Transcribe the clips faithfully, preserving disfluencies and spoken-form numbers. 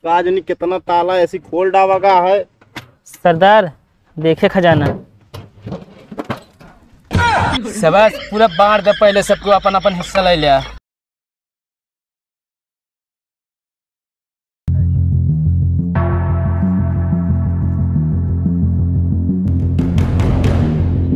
का जानी कितना ताला ऐसी खोल डावा गा है। सरदार, देखे खजाना। शाबाश, पूरा बांट दे, पहले सबको अपन अपन हिस्सा ले लिया।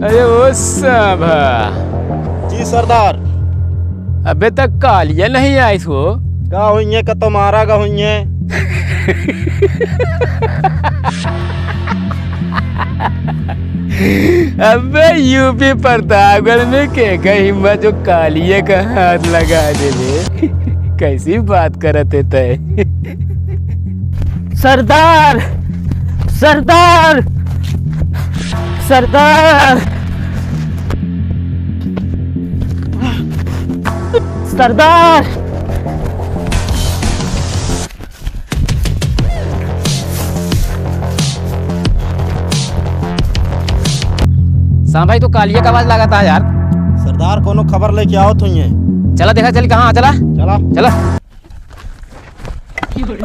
अरे ओ साहब। जी सरदार। अबे तक कालिया नहीं आइस हो। का हुइये का तुम्हारा का हुइये? अबे यूपी प्रतापगढ़ में के का हिम्मत जो कालिया का हाथ लगा देवे? कैसी बात करत है तय? सरदार, सरदार, सरदार, सरदार। श्याम भाई, तो कालिया का आवाज लगाता है यार। सरदार, कोनो खबर लेके आओ तो ये। चला देखा चल, कहाँ, चला। चला। चला।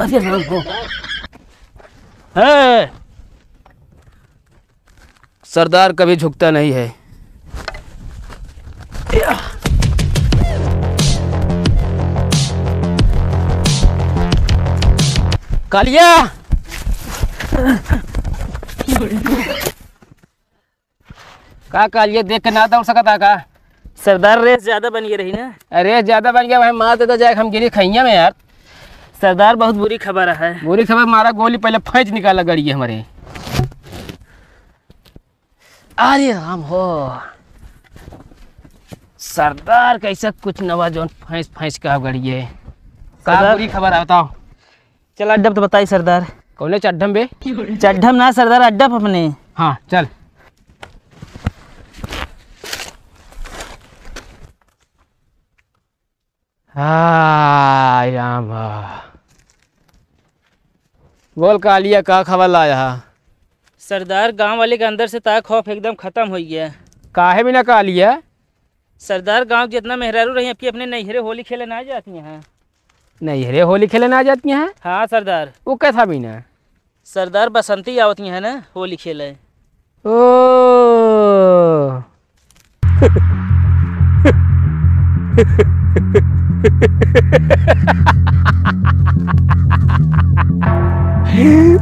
अरे राम हो। है। सरदार कभी झुकता नहीं है। कालिया! का कालिया देख के ना दौड़ सकता का? सरदार, रेस ज्यादा बन गई रही ना। अरे, रेस ज्यादा बन गया भाई, मार दे तो जाए, हम गिरी खैया में यार। सरदार, बहुत बुरी खबर है। बुरी खबर मारा, गोली पहले फैंच निकाला गड़िए हमारे। अरे राम हो, सरदार कैसे कुछ नवा जौन फैंस फैंस का गड़िए। का सरदार। बुरी खबर है बताओ। चल अड्डा पे तो बताई सरदार। कौने चड्ढम बे? चड्ढम ना सरदार, अड्डा पे अपने। हाँ चल। हाय राम हा। बोल कालिया, का खबर लाया हा? सरदार, गांव वाले के अंदर से ताक खौफ एकदम खत्म होइ गया। काहे बिना कालिया? सरदार, गांव के जितना मेहरारू रही, अबकी अपने नैहरे होली खेले ना जाती हैं। नैहरे होली खेले ना जाती हैं? हाँ सरदार। वो कैसा बिना? सरदार, बसंती आवत ही है ना होली खेले। ओ।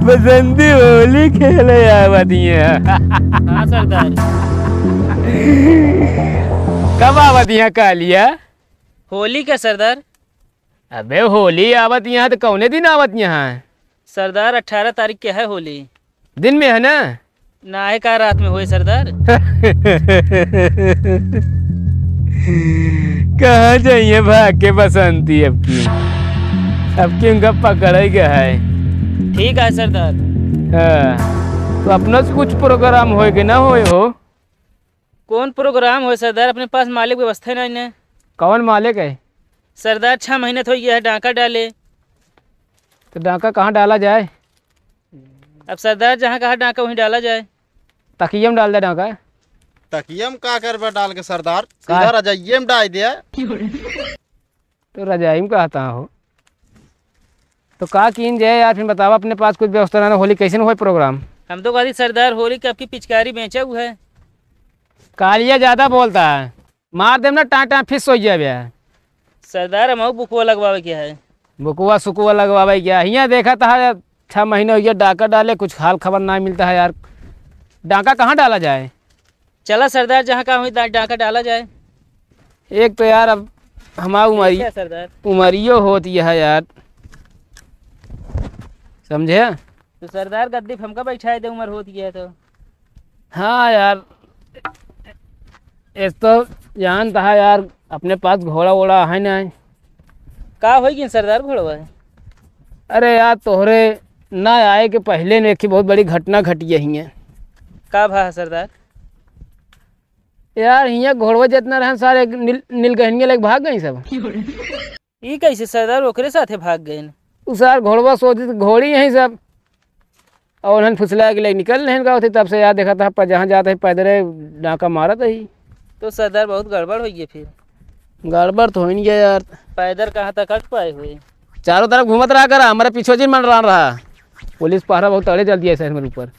बसंती होली खेले आवत ही है। हाँ सरदार। कब आवत ही है कालिया? होली का सरदार। अबे होली आवत ही है तो कौने दिन आवत ही है? सरदार, अठारह तारीख के है होली। दिन में है ना? ना है का, रात में होए सरदार। कहाँ जाइए भाग के बसंती अबकी? अबकी उनका पकड़े के है। ठीक है सरदार। हाँ, तो अपना से कुछ प्रोग्राम होए के ना होए हो? कौन प्रोग्राम होए सरदार, अपने पास मालिक व्यवस्था नहीं ने। कौन मालिक है? सरदार, छह महीने तो ये है डाका डाले। तो डाका कहाँ डाला जाए? अब सरदार जहाँ कहा डाका वहीं डाला जाए। तकिया में डाल दे डाका। तकिया में का करबे डाल के सरदार? का? सीधा रजाइये में डाल दे। तो रजाई में कहता हो। तो का कीन जाए यार, फिर बतावा, अपने पास कुछ व्यवस्था ना, होली कैसे न होए प्रोग्राम? हम तो कहती सरदार, होली के अबकी पिचकारी बेचे हुए है। कालिया ज्यादा बोलता है, मार देम ना टाँ टाँ फिस हो जाबे। सरदार, हमहू बुकवा लगवावे के है। बुकवा सुकवा लगवावे के है। हियाँ देखा था, छह महीने हो गया डाका डाले, कुछ हाल खबर ना मिलता है यार। डाका कहाँ डाला जाए? चला सरदार, जहाँ का हुई डा-, डाका डाला जाए। एक तो यार अब हमार उमरी-, ठीक है सरदार। उमरियो होत यह है यार, समझे? तो सरदार गद्दी पे हमका बैठाए दे, उमर होत यह है तो। हाँ यार, इस तो जानता है यार, अपने पास घोड़ा वोड़ा है ना। का होई गइन सरदार घोड़वा? अरे यार, तोहरे ना आए के पहले में एक बहुत बड़ी घटना घटी है हियाँ। का भा सरदार? यार, हियाँ घोड़वा जितना रहन सारे नील, नीलगहनिया लेके भाग गई सब। ई कैसे सरदार ओकरे साथे भाग गए? उ सार घोड़वा सोचित घोड़ी यहीं सब, और उन्हन फुसला के लेके निकल रहन का होते, तब से यार देखा था पर जहाँ जाते हैं पैदल डाका मारत ही। तो सरदार बहुत गड़बड़ हो गई फिर। गड़बड़ तो हो ही नहीं गया यार। पैदल कहाँ तक अट पाए हुए? चारों तरफ घूमत रहा करा, हमरे पीछे जिन मंडरान रहा। पुलिस पहरा बहुत तगड़े चल दिया है हमरे ऊपर।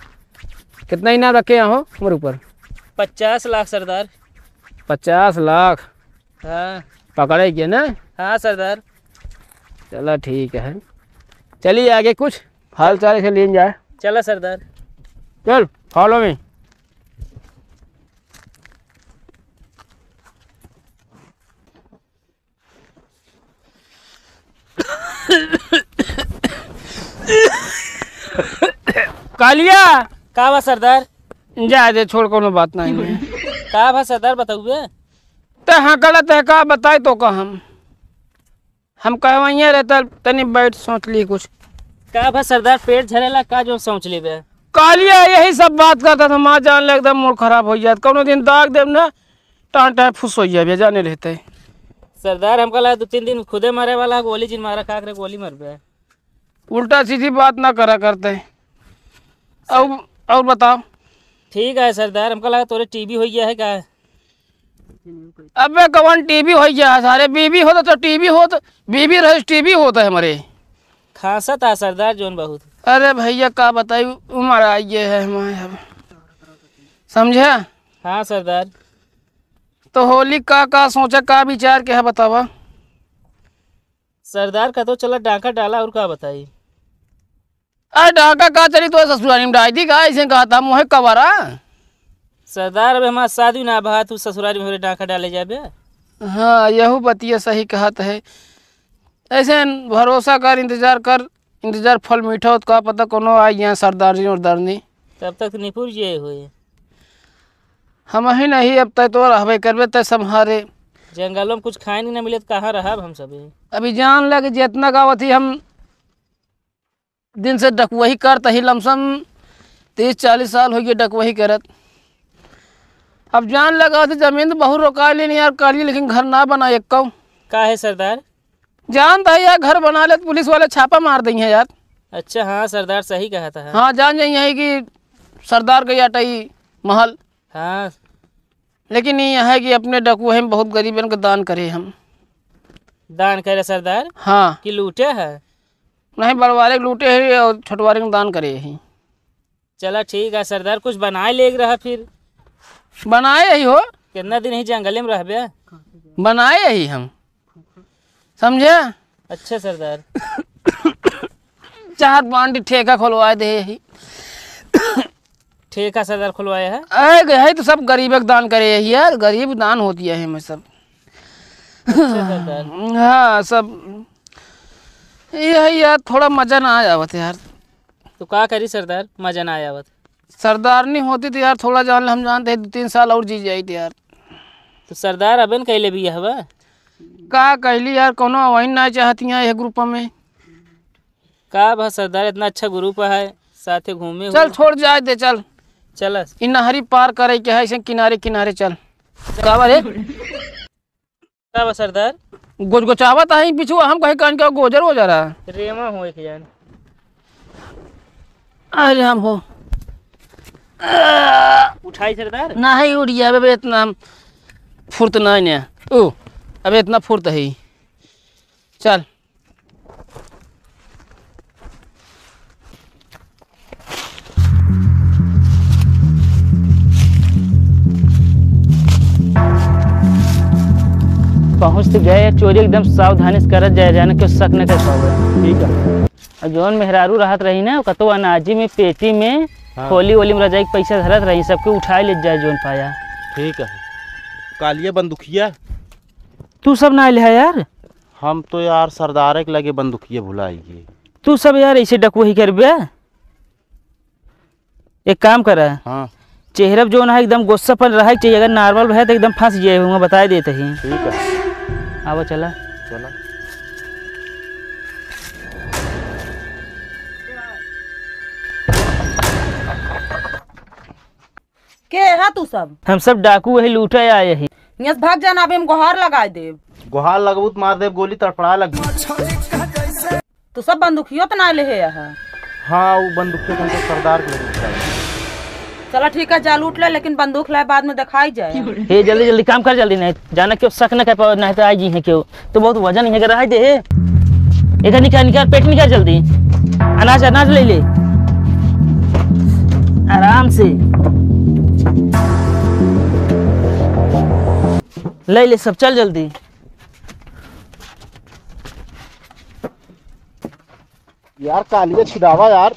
कितना इनाम रखे यहाँ हो हमरे ऊपर? पचास लाख सरदार। पचास लाख? हाँ। पकड़े के ना? हाँ सरदार। चला ठीक है, चलिए आगे कुछ हाल चाल ऐसे लीन जाए। चला सरदार। चल, follow me। कालिया! का बा सरदार? जा दे, छोड़, कोनो बात नहीं है। का बा सरदार, बताउबे? ते हाँ कला, ते का बताई तो का हम? हम कहवइया रहता, तनी बैठ सोच ली कुछ। का बा सरदार, पेट झरेला का जो सोच लेबे? कालिया यही सब बात करता था, माँ जान ले एकदम मूड खराब हो जात। कोनो दिन दाग देब ना, टां टां फुस हो जाबे, जाने रहते। सरदार, हमका लगा दो तीन दिन खुदे मरे वाला है, गोली जिन मारा, का करे गोली मरबे। उल्टा सीधी बात ना करा करते। और, और बताओ। ठीक है सरदार, हमका लगा तोरे टीबी हो गया है का? अबे कौन टीबी हो गया है सारे, बीबी होता तो टीबी होत, बीबी रहे टीबी होता है हमारे। खांसत है सरदार जोन बहुत। अरे भैया का बताई, उम्र आई है हमारे अब, समझे? हाँ सरदार। तो होली का, का सोचा, का विचार के है बतावा? सरदार का तो चला डाका डाला और का बताई? अरे डाका का चली तो ससुरारी में डाल दी का, ऐसे कहा था मोहे कबारा। सरदार अब हमार शादी ना भा, तू ससुरारी में होरे डाका डाले जाबे। हाँ, यहू बतिया सही कहत है। ऐसे भरोसा कर, इंतजार कर, इंतजार फल मीठा होत, का पता कोनो आई यहाँ सरदारनी उरदारनी। तब तक निपुर जे होए। हम ही नहीं, अब तय तो रहबे करबे, तय सम्हारे। जंगलों में कुछ खाए नहीं ना मिले तो कहाँ रहब हम सभी? अभी जान ले कि जितना गावत ही हम दिन से डकुवही करत ही, लमसम तीस चालीस साल हो गए डकुवही करत। अब जान लगा तो जमीन तो बहुत रोका लेनी यार, काली, लेकिन घर ना बना एक कौ। का है सरदार? जानता है यार, घर बना ले तो पुलिस वाले छापा मार देंगे यार। अच्छा, हाँ सरदार, सही कहा था। हाँ, जान जाइए कि सरदार के अटई महल। हाँ। लेकिन ये है कि अपने डकुवही में बहुत गरीबन के दान करे हम। दान करे सरदार? हाँ। कि लूटे है? नहीं, बड़वारे के लूटे है और छोटवारे के दान करे ही। चला ठीक है सरदार, कुछ बनाए लेग रहा फिर। बनाए ही हो। कितना दिन ही जंगले में रहबे? बनाए ही हम, समझे? अच्छा सरदार। चार पांच ठेका खोलवाए दे ही। ठेका सरदार खुलवाया है? अरे, है तो सब गरीब के दान करे यही यार, गरीब दान होती है हमें सब। अच्छा सरदार। हाँ, सब यही यार, थोड़ा मजा ना आ जावत यार। तो का करी सरदार, मजा ना आवत? सरदारनी होती तो यार, थोड़ा जान ले, हम जानते हैं, दो तीन साल और जी जाइत यार। तो सरदार अबे न कैले बियाह बा? का कैली यार, कोनो वही ना चाहती हैं यह ग्रुप में। का बा सरदार, इतना अच्छा ग्रुप है, साथे घूमे चल, हुए। छोड़ जाए दे, चल। चल। इ नहरी पार करे के है, ऐसे किनारे किनारे चल। का बा रे? का बा सरदार? गोजगोचावत है पीछू, हम कहे कान के गोजर हो जा रहा। रेमा हो एक जान। अरे हम हो। उठाई सरदार। नहीं उठ गया, अबे इतना हम फुर्त नहीं ने। ओ, अबे इतना फुर्त है। चल। पहुँच तो गए, चोरी एकदम सावधानी से करत जाए, जाने क्यों शक न कर पावे। ठीक है। और जौन मेहरारू रहत रही ना, कतो अनाजी में, पेटी में, हाँ। खोली वोली में रजाई के पैसा धरत रही, सबके उठाए ले जाए जौन पाया। ठीक है। कालिया बंदुखिया? तू सब ना ले है यार। हम तो यार सरदारे के लगे बंदुखिया भुलाई गए। तू सब यार ऐसे डकुवही करबे? एक काम करा। हाँ। चेहरा पे जौन है एकदम गुस्सापन रहे के चाहिए, अगर normal रहे तो एकदम फंस जाए, हुआ बताए देते ही। ठीक है। आवा चला। चला। के है तू सब? हम सब डाकू वही लूटे आए ही। यहाँ से भाग जाना, अभी हम गुहार लगाए देब। गुहार लगबू तो मार देब गोली, तड़फड़ा लगबू। तू सब बंदूकियो तो ना ले है यहाँ। हाँ, वो बंदूकियो तो हमको सरदार के लगे चाहिए। चला ठीक है, जा लूट ले, लेकिन बंदूक लाए बाद में दिखाई जाए। हे जल्दी जल्दी काम कर, जल्दी, नहीं जाना क्यों शक न कर पावे, नहीं तो आई जी है क्यों, तो बहुत वजन है, रह दे हे। एका निकाल, निकाल, पेटी निकाल जल्दी। अनाज, अनाज ले ले। आराम से। ले ले सब, चल जल्दी। यार, कालिया छिड़ावा यार।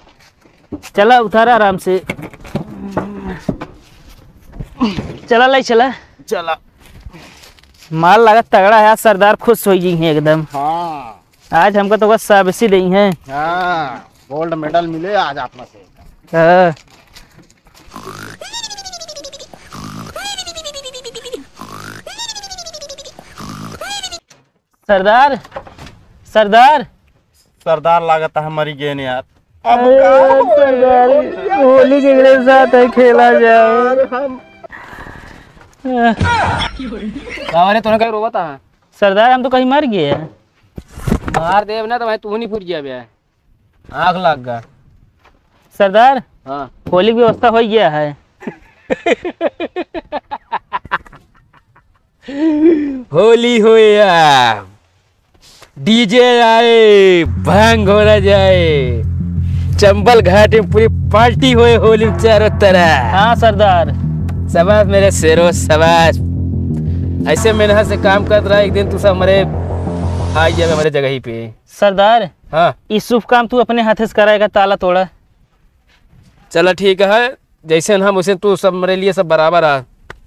चला, उतारा आराम से। चला, ले चला। चला। माल लागत तगड़ा है, आज सरदार खुश होइ गई हैं एकदम। हाँ। आज हमका तो बस शाबाशी दई हैं। हाँ, gold medal मिले आज अपना से। हाँ। सरदार, सरदार। सरदार लागत है मरी गए ने यार। अब अरे का होए? सरदार, होली है। होली के एकरे साथ है खेला जाए। यार, हम का रे, तूने कहीं रोवत है? सरदार, हम तो कहीं मर गए। मार देब ना तो भाई तू नहीं फूट गया बे। आग लग गया। सरदार, हाँ। होली की व्यवस्था हो गया है। होली होया, डीजे आए, भांग घोरा जाए, चंबल घाट में पूरी पार्टी होए होली में चारों तरफ। हाँ सरदार। शाबाश मेरे शेरो, शाबाश। ऐसे मेहनत से काम करत रहा, एक दिन तू सब हमारे आ जाएगा हमारे जगह ही पे। सरदार, हाँ। ई शुभ काम तू अपने हाथे से कराएगा, ताला तोड़ा। चला ठीक है, जैसे हम उसे तू सब मेरे लिए सब बराबर आ।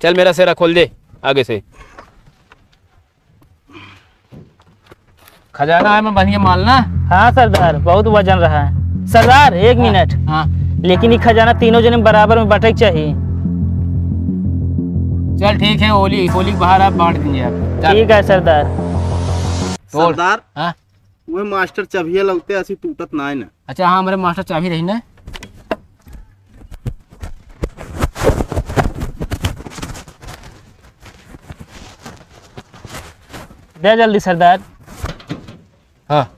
चल मेरा सेरा खोल दे आगे से। खजाना है में बढ़िया माल ना? हाँ सरदार, बहुत वजन रहा है। सरदार, एक हाँ, मिनट। हाँ। लेकिन ये खजाना तीनों जने में बराबर में बंटे के चाहिए। चल ठीक है, होली, होली के बाहर आप बांट दीजिए आप। चल। ठीक है सरदार। तोड़। सरदार, हाँ? वह मास्टर चाबिया लगते ऐसी टूटत ना है ना। अच्छा, हाँ, हमारे मास्टर चाबी रही ना। दे जल्दी सरदार। हाँ।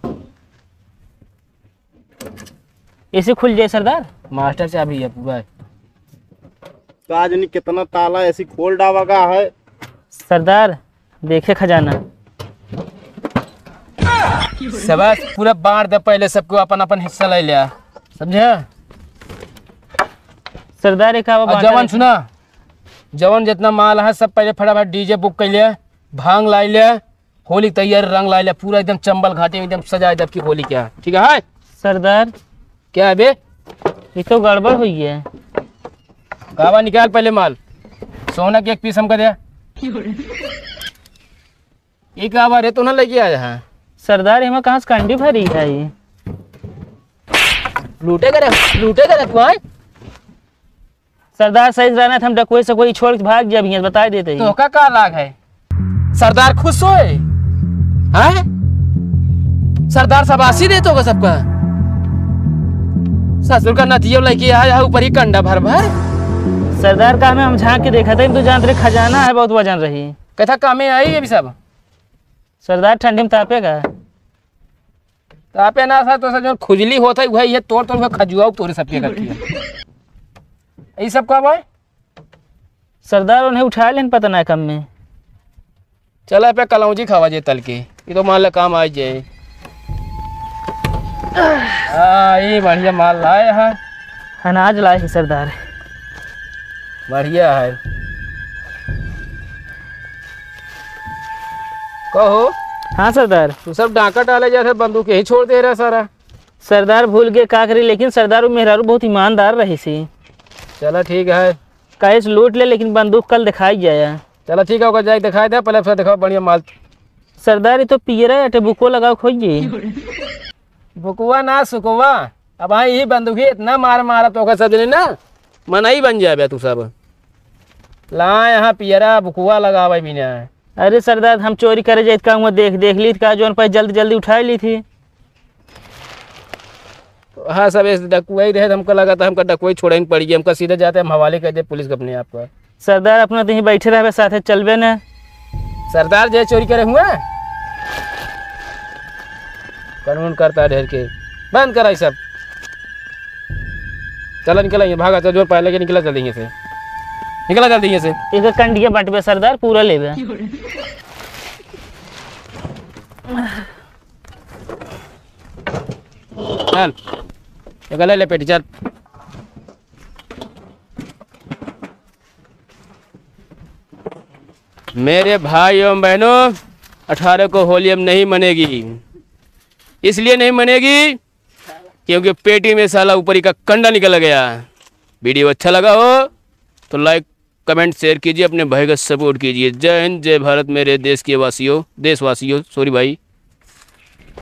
ऐसे खुल जाए सरदार। मास्टर चाबी है पूरा। का जानी कितना ताला ऐसी खोल डावा का है। सरदार, देखे खजाना। शाबाश, पूरा बांट दे, पहले सबको अपन अपन हिस्सा ले लिया, समझे? सरदार, एक आवा और बांटा जवन लेके। सुना, जवन जितना माल है सब पहले फटाफट डीजे बुक कर लिया, भांग ला लिया, होली तैयार, रंग ला लिया, पूरा एकदम चंबल घाटी में एकदम सजाए दब की होली क्या, ठीक है? सरदार। क्या है बे? ये तो गड़बड़ हुई है। कावा निकाल पहले माल, सोना के एक पीस हमका दे। ये का बा रे, तो ना लेके आया है? सरदार, एमा कहाँ से कंडी भरी है ये? लूटे करे, लूटे करे तू आए? सरदार, सही से रहना, हम डकुए से कोई छोड़ के भाग जाब, हियाँ बताई देते ही। तो का, का लाग है? सरदार खुश होए? हैं? सरदार शाबाशी देत होगा सबका। ससुर का नतियो लेके आया है ऊपर ही कंडा भर भर। सरदार, का में हम झांक के देखा था, तू जानत रहे खजाना है, बहुत वजन रही। कथा कामे आई ये भी सब। सरदार, ठंडी में तापेगा। तापे ना था तो सब जौन खुजली होत है, वही ये तोड़ तोड़ के खजुआऊ तोरे सब के करती है। ये सब का बा? सरदार, उन्हें उठा लेन पता ना कम में। चला पे कलौजी खावा जे तल के, ये तो मान ला काम आ जाए। हाँ, ये बढ़िया माल लाए हैं। अनाज लाए हैं सरदार। बढ़िया है। कहो। हाँ सरदार। तू सब डाका डाले जाते, बंदूक यही छोड़ दे रहा सारा। सरदार भूल गए का करी, लेकिन सरदार वो मेहरारू बहुत ईमानदार रही सी। चला ठीक है। कहे से लूट ले, लेकिन बंदूक कल दिखाई जाया। चला ठीक है, ओकर जाके दिखाई दे, पहले फिर दिखाओ बढ़िया माल। सरदार, ये तो पियरा अटे, बुको लगाओ खोइए। बुकवा ना सुकवा, अब हाँ यही बंदूक ही इतना मार मारा तो ओकर सब जने ना मनई बन जाबे तू सब। ला यहाँ पियरा बुकवा लगावे बिना। अरे सरदार, हम चोरी करे जाइत का हुआ, देख, देख ली का, जौन पाई जल्दी जल्दी उठा ली थी। तो हाँ, सब ऐसे डकुआई रहे, हमको लगा था हमका डकुआई छोड़े पड़ गई, हमका सीधे जाते हम हवाले कर दे पुलिस के अपने आप का। सरदार, अपना तो यहीं बैठे रहबे, साथे चलबे न। सरदार जे चोरी करे हुआ, कानून करता ढेर के, बंद करा ई सब। चला निकला यहाँ, भागा, चल जोर पाए लगे, निकला जल्दी यहाँ से, निकला जल्दी यहाँ से। एक कंडिया बंटबे सरदार, पूरा लेबे। चल, ये गला ले पेटी, चल। मेरे भाई एवं बहनों, अठारह को होली अब नहीं मनेगी। इसलिए नहीं मनेगी क्योंकि पेटी में साला ऊपरी का कंडा निकल गया। वीडियो अच्छा लगा हो तो लाइक, कमेंट, शेयर कीजिए, अपने भाई का सपोर्ट कीजिए। जय हिंद, जय भारत, मेरे देश के वासियों, देशवासियों, सॉरी भाई।